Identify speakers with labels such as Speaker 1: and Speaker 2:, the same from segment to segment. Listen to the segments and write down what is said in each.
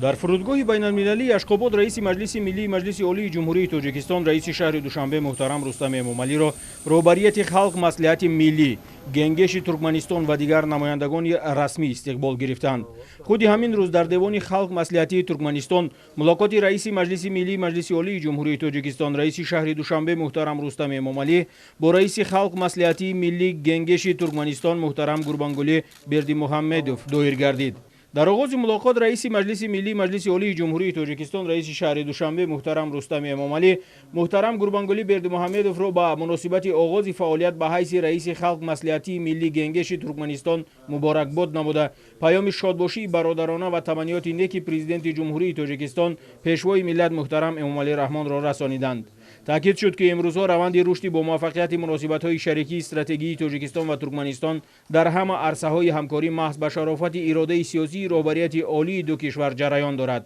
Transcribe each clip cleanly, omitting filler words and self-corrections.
Speaker 1: Дар фурудгоҳи байналмилалии Ашқобод раиси Маҷлиси Миллии Маҷлиси Олии Ҷумҳурии Тоҷикистон, раиси шаҳри Душанбе муҳтарам Рустам Эмомалиро роҳбарияти Халқ Маслиҳати Миллӣ, Генгеши Туркманистон ва дигар намояндагони расмӣ истиқбол гирифтанд. Худи ҳамин рӯз дар Девони Халқ Маслиҳатии Туркманистон мулоқоти раиси Маҷлиси Миллии Маҷлиси Олии Ҷумҳурии Тоҷикистон, раиси шаҳри Душанбе муҳтарам Рустам Эмомалӣ бо раиси Халқ Маслиҳатии Миллӣ, Генгеши Туркманистон муҳтарам Гурбангулӣ Бердимуҳаммедов доир гардид. Дар оғози мулоқот раиси Маҷлиси Миллии Маҷлиси Олии Ҷумҳурии Тоҷикистон, раиси шаҳри Душанбе муҳтарам Рустам Эмомалӣ муҳтарам Гурбангулӣ Бердимуҳаммедовро ба муносибати оғози фаъолият ба ҳайси раиси Халқ Маслиҳатии Миллӣ, Генгеши Туркманистон муборакбод намуда, паёми шодбошии бародарона ва таманниёти неки Президенти Ҷумҳурии Тоҷикистон, Пешвои миллат муҳтарам Эмомалӣ Раҳмонро расониданд. Таъкид шуд, ки имрӯзҳо раванди рушди бомуваффақияти муносибатҳои шарикии стратегии Тоҷикистон ва Туркманистон дар ҳама арсаҳои ҳамкорӣ маҳз ба шарофати иродаи сиёсии роҳбарияти олии ду кишвар ҷараён дорад.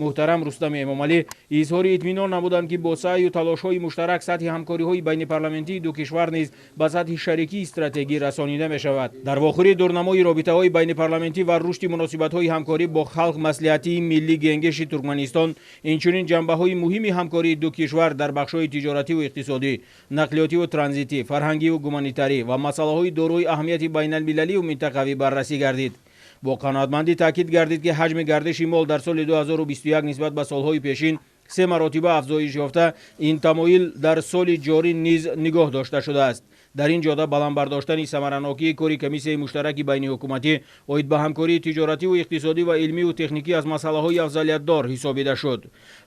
Speaker 1: Муҳтарам Рустам Эмомалӣ изҳори итминон намуданд, ки бо саъю талошҳои муштарак сатҳи ҳамкориҳои байнипарламентии ду кишвар низ ба сатҳи шарикии стратегӣ расонида мешавад. Дар вохӯрии дурнамои робитаҳои байнипарламентӣ ва рушди муносибатҳои ҳамкорӣ бо Халқ Маслиҳатии Миллӣ, Генгеши Туркманистон, инчунин ҷанбаҳои муҳими ҳамкории ду кишвар дар бахшҳои тиҷоративу иқтисодӣ, нақлиётиву транзитӣ, фарҳангиву гуманитарӣ ва масъалаҳои дорои аҳамияти байналмилалию минтақавӣ баррасӣ гардид. Бо қаноатмандӣ таъкид гардид, ки ҳаҷми гардиши мол дар соли 2021 нисбат ба солҳои пешин се маротиба афзоиш ёфта, ин тамоил дар соли ҷорӣ низ нигоҳ дошта шудааст. Дар ин ҷода баланд бардоштани самаранокии кори комиссияи муштараки байниҳукуматӣ оид ба ҳамкории тиҷоративу иқтисодӣ ва илмиву техникӣ аз масъалаҳои афзалиятдор ҳисобида шуд.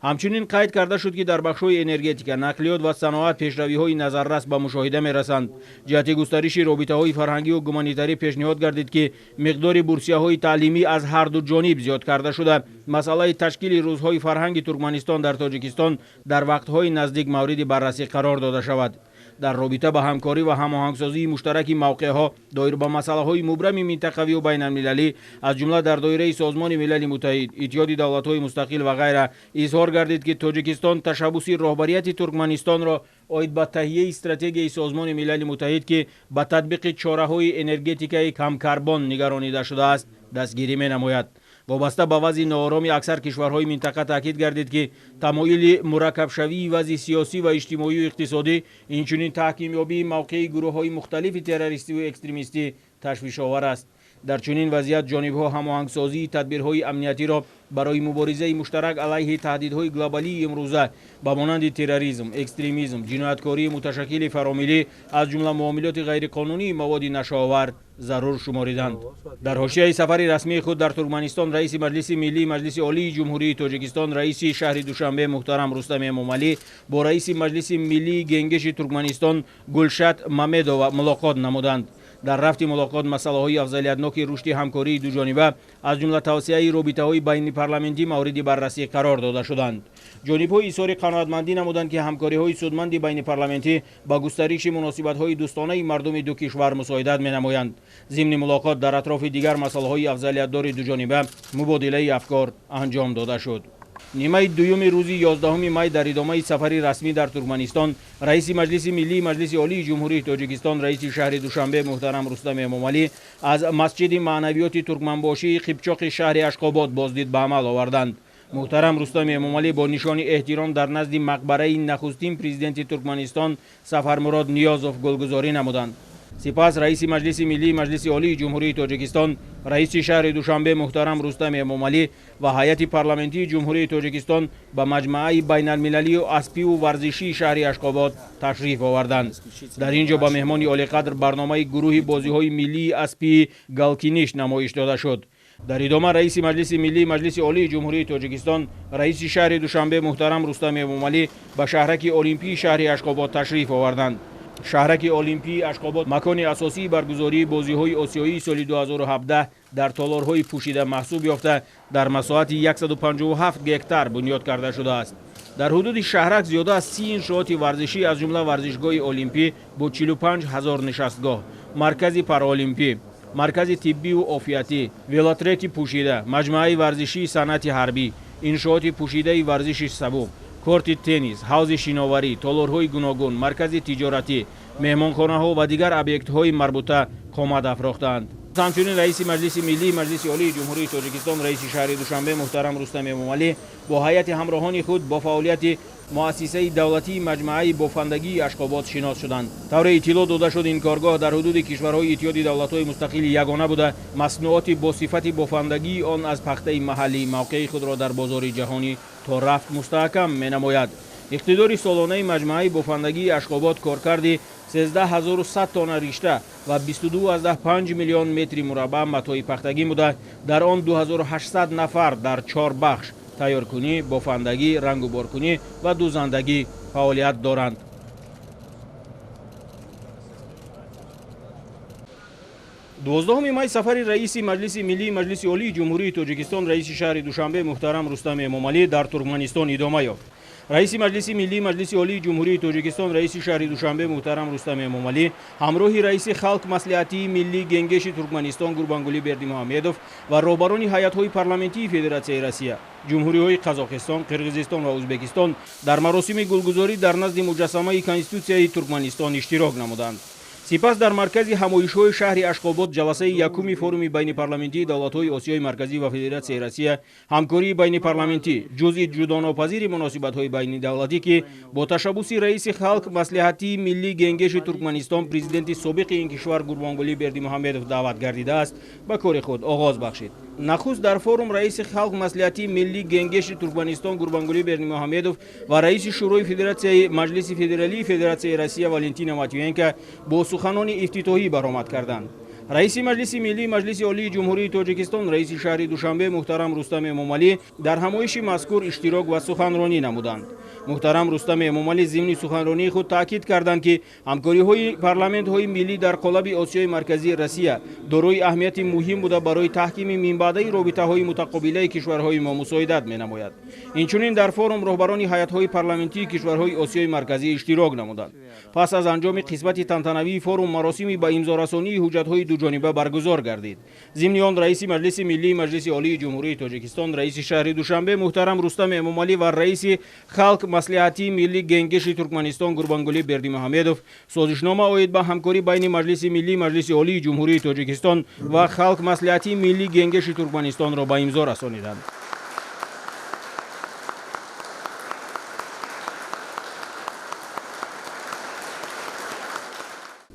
Speaker 1: Ҳамчунин қайд карда шуд, ки дар бахшҳои энергетика, нақлиёт ва саноат пешравиҳои назаррас ба мушоҳида мерасанд. Ҷиҳати густариши робитаҳои фарҳангиву гуманитарӣ пешниҳод гардид, ки миқдори бурсияҳои таълимӣ аз ҳарду ҷониб зиёд карда шуда, масъалаи ташкили рӯзҳои фарҳанги Туркманистон дар Тоҷикистон дар вақтҳои наздик мавриди баррасӣ қарор дода шавад. Дар робита ба ҳамкорӣ ва ҳамоҳангсозии муштараки мавқеъҳо доир ба масъалаҳои мубрами минтақавию байналмилалӣ, аз ҷумла дар доираи Созмони Милали Муттаҳид, Иттиҳоди Давлатҳои Мустақил ва ғайра, изҳор гардид, ки Тоҷикистон ташаббуси роҳбарияти Туркманистонро оид ба таҳияи стратегияи Созмони Милали Муттаҳид, ки ба татбиқи чораҳои энергетикаи камкарбон нигаронида шудааст, дастгирӣ менамояд. Вобаста ба вазъи ноороми аксар кишварҳои минтақа таъкид гардид, ки тамоили мураккабшавии вазъи сиёсӣ ва иҷтимоию иқтисодӣ, инчунин таҳкимёбии мавқеи гурӯҳҳои мухталифи террористиву экстремистӣ ташвишовар аст. Дар чунин вазъият ҷонибҳо ҳамоҳангсозии тадбирҳои амниятиро барои муборизаи муштарак алайҳи таҳдидҳои глобалии имрӯза ба монанди терроризм, экстремизм, ҷинояткории муташаккили фаромиллӣ, аз ҷумла муомилоти ғайриқонунии маводи нашъаовар зарур шумориданд. Дар ҳошияи сафари расмии худ дар Туркманистон раиси Маҷлиси Миллии Маҷлиси Олии Ҷумҳурии Тоҷикистон, раиси шаҳри Душанбе муҳтарам Рустам Эмомалӣ бо раиси Маҷлиси Миллии Генгеши Туркманистон Гулшат Мамедова мулоқот намуданд. Дар рафти мулоқот масъалаҳои афзалиятноки рушди ҳамкории дуҷониба, аз ҷумла тавсеаи робитаҳои байнипарламентӣ мавриди баррасӣ қарор дода шуданд. Ҷонибҳо изҳори қаноатмандӣ намуданд, ки ҳамкориҳои судманди байнипарламентӣ ба густариши муносибатҳои дӯстонаи мардуми ду кишвар мусоидат менамоянд. Зимни мулоқот дар атрофи дигар масъалаҳои афзалиятдори дуҷониба мубодилаи афкор анҷом дода шуд. Нимаи дуюми рӯзи 11 май дар идомаи сафари расмӣ дар Туркманистон раиси Маҷлиси Миллии Маҷлиси Олии Ҷумҳурии Тоҷикистон, раиси шаҳри Душанбе муҳтарам Рустам Эмомалӣ аз масҷиди маънавиёти туркманбошии Қипчоқи шаҳри Ашқобод боздид ба амал оварданд. Муҳтарам Рустам Эмомалӣ бо нишони эҳтиром дар назди мақбараи нахустин президенти Туркманистон Сафармурод Ниёзов гулгузорӣ намуданд. Сипас раиси Маҷлиси Миллии Маҷлиси Олии Ҷумҳурии Тоҷикистон, раиси шаҳри Душанбе муҳтарам Рустам Эмомалӣ ва ҳайати парламентии Ҷумҳурии Тоҷикистон ба маҷмааи байналмилалию аспиву варзишии шаҳри Ашқобод ташриф оварданд. Дар ин ҷо ба меҳмони олиқадр барномаи гурӯҳи бозиҳои миллии аспии Галкиниш намоиш дода шуд. Дар идома раиси Маҷлиси Миллии Маҷлиси Олии Ҷумҳурии Тоҷикистон, раиси шаҳри Душанбе муҳтарам Рустам Эмомалӣ ба шаҳраки олимпии шаҳри Ашқобод ташриф оварданд. Шаҳраки олимпии Ашқобод макони асосии баргузории бозиҳои осиёии соли 2017 дар толорҳои пӯшида маҳсуб ёфта, дар масоҳати 157 гектар бунёд карда шудааст. Дар ҳудуди шаҳрак зиёда аз 30 иншооти варзишӣ, аз ҷумла варзишгоҳи олимпӣ бо 45 ҳазор нишастгоҳ, маркази параолимпӣ, маркази тиббиву офиятӣ, велотреки пӯшида, маҷмӯаи варзишии санъати ҳарбӣ, иншооти пӯшидаи варзиши сабук, корти теннис, ҳавзи шиноварӣ, толорҳои гуногун, маркази тиҷоратӣ, меҳмонхонаҳо ва дигар объектҳои марбута қомат афрохтаанд. Ҳамчунин раиси Маҷлиси Миллии Маҷлиси Олии Ҷумҳурии Тоҷикистон, раиси шаҳри Душанбе муҳтарам Рустам Эмомалӣ бо ҳайати ҳамроҳони худ бо фаъолияти муассисаи давлатии маҷмааи бофандагии Ашқобод шинос шуданд. Тавре иттилоъ дода шуд, ин коргоҳ дар ҳудуди кишварҳои Иттиҳоди давлатҳои мустақили ягона буда, маснуоти бо сифати бофандагии он аз пахтаи маҳаллӣ мавқеи худро дар бозори ҷаҳонӣ то рафт мустаҳкам менамояд. Иқтидори солонаи маҷмааи бофандагии Ашқобод коркарди 13100 тонна ришта ва 22,5 миллион метри мураббаъ матои пахтагӣ буда, дар он 2800 нафар дар 4 бахш тайёркунӣ, бофандагӣ, рангуборкунӣ ва дӯзандагӣ фаъолият доранд. 12 май сафари раиси Маҷлиси Миллии Маҷлиси Олии Ҷумҳурии Тоҷикистон, раиси шаҳри Душанбе муҳтарам Рустам Эмомалӣ дар Туркманистон идома ёфт. Раиси Маҷлиси Миллии Маҷлиси Олии Ҷумҳурии Тоҷикистон, раиси шаҳри Душанбе муҳтарам Рустам Эмомалӣ ҳамроҳи раиси Халқ Маслиҳатии Миллии Генгеши Туркманистон Гурбангулӣ Бердимуҳаммедов ва роҳбарони ҳайатҳои парламентии Федератсияи Россия, ҷумҳуриҳои Қазоқистон, Қирғизистон ва Ӯзбекистон дар маросими гулгузорӣ дар назди муҷассамаи Конститутсияи Туркманистон иштирок намуданд. Сипас дар маркази ҳамоишҳои шаҳри Ашқобод ҷаласаи якуми форуми байнипарламентии давлатҳои Осиёи Марказӣ ва Федератсияи Россия ҳамкории байнипарламентӣ ҷузъи ҷудонопазири муносибатҳои байнидавлатӣ, ки бо ташаббуси раиси Халқ Маслиҳатии Миллии Генгеши Туркманистон, президенти собиқи ин кишвар Гурбонгулӣ Бердимуҳаммедов даъват гардидааст, ба кори худ оғоз бахшид. Нахуст дар форум раиси Халқ Маслиҳатии Миллии Генгеши Туркманистон Гурбангулӣ Бердимуҳаммедов ва раиси Шӯрои Федератсияи Маҷлиси Федералии Федератсияи Россия Валентина Матвиенко бо суханони ифтитоҳӣ баромад карданд. Раиси Маҷлиси Миллии Маҷлиси Олии Ҷумҳурии Тоҷикистон, раиси шаҳри Душанбе муҳтарам Рустам Эмомалӣ дар ҳамоиши мазкур иштирок ва суханронӣ намуданд. Муҳтарам Рустам Эмомалӣ зимни суханронии худ таъкид карданд, ки ҳамкориҳои парламентҳои миллӣ дар қолаби Осиёи Марказии Россия дорои аҳамияти муҳим буда, барои таҳкими минбаъдаи робитаҳои мутақобилаи кишварҳои мо мусоидат менамояд. Инчунин дар форум роҳбарони ҳайатҳои парламентии кишварҳои Осиёи Марказӣ иштирок намуданд. Пас аз анҷоми қисмати тантанавии форум маросими ба имзорасонии ҳуҷҷатҳои дуҷониба баргузор гардид. Зимни он раиси Маҷлиси Миллии Маҷлиси Олии Ҷумҳурии Тоҷикистон, раиси шаҳри Душанбе муҳтарам Рустам Эмомалӣ ва раиси Халқ Маслиҳатии Миллии Генгеши Туркманистон Гурбангулӣ Бердимуҳаммедов созишнома оид ба ҳамкорӣ байни Маҷлиси Миллии Маҷлиси Олии Ҷумҳурии Тоҷикистон ва Халқ Маслиҳатии Миллии Генгеши Туркманистонро ба имзо расониданд.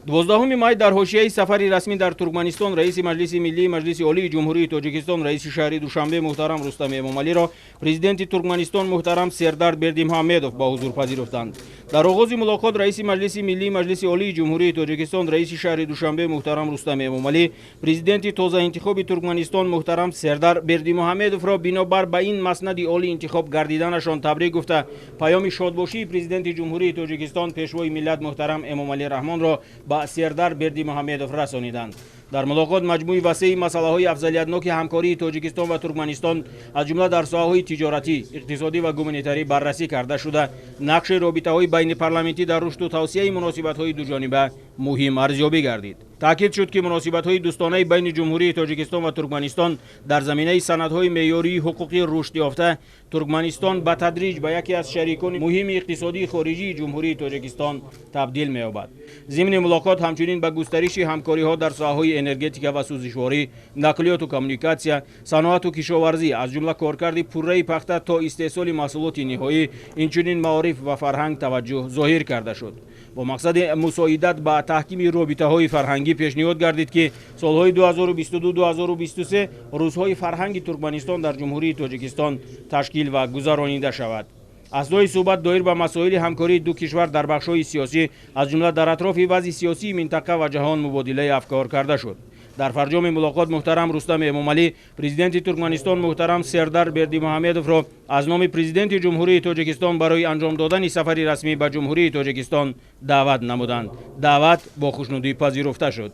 Speaker 1: 12 май дар ҳошияи сафари расмӣ дар Туркманистон раиси Маҷлиси Миллии Маҷлиси Олии Ҷумҳурии Тоҷикистон, раиси шаҳри Душанбе муҳтарам Рустам Эмомалиро президенти Туркманистон муҳтарам Сердар Бердимуҳаммедов ба ҳузур пазируфтанд. Дар оғози мулоқот раиси Маҷлиси Миллии Маҷлиси Олии Ҷумҳурии Тоҷикистон, раиси шаҳри Душанбе муҳтарам Рустам Эмомалӣ президенти тозаинтихоби Туркманистон муҳтарам Сердар Бердимуҳаммедовро бинобар ба ин маснади олӣ интихоб гардиданашон табрик гуфта, паёми шодбошии президенти Ҷумҳурии Тоҷикистон, пешвои миллат муҳтарам Эмомалӣ Раҳмонро ба Сердар Бердимуҳаммедов расониданд. Дар мулоқот маҷмӯи васеи масъалаҳои афзалиятноки ҳамкории Тоҷикистон ва Туркманистон аз ҷумла дар соҳаҳои тиҷоратӣ, иқтисодӣ ва гуманитарӣ баррасӣ карда шуда, нақши робитаҳои байнипарламентӣ дар рушду тавсияи муносибатҳои дуҷониба муҳим арзёбӣ гардид. Таъкид шуд, ки муносибатҳои дӯстонаи байни Ҷумҳурии Тоҷикистон ва Туркманистон дар заминаи санадҳои меъёрии ҳуқуқӣ рушд ёфта, Туркманистон ба тадриҷ ба яке аз шарикони муҳими иқтисодии хориҷии Ҷумҳурии Тоҷикистон табдил меёбад. Зимни мулоқот ҳамчунин ба густариши ҳамкориҳо дар соҳаҳои энергетика ва сӯзишворӣ, нақлиёту коммуникатсия, саноату кишоварзӣ, аз ҷумла коркарди пурраи пахта то истеҳсоли маҳсулоти ниҳоӣ, инчунин маориф ва фарҳанг таваҷҷӯҳ зоҳир карда шуд. Бо мақсади мусоидат ба таҳкими робитаҳои фарҳангӣ пешниҳод гардид, ки солҳои 2022-2023 рӯзҳои фарҳанги Туркманистон дар Ҷумҳурии Тоҷикистон ташкил ва гузаронида шавад. Аснои суҳбат доир ба масоили ҳамкории ду кишвар дар бахшҳои сиёсӣ, аз ҷумла дар атрофи вазъи сиёсии минтақа ва ҷаҳон мубодилаи афкор карда шуд. Дар фарҷоми мулоқот муҳтарам Рустам Эмомалӣ президенти Туркманистон муҳтарам Сердар Бердимуҳаммедовро аз номи президенти Ҷумҳурии Тоҷикистон барои анҷом додани сафари расмӣ ба Ҷумҳурии Тоҷикистон даъват намуданд. Даъват бо хушнудӣ пазируфта шуд.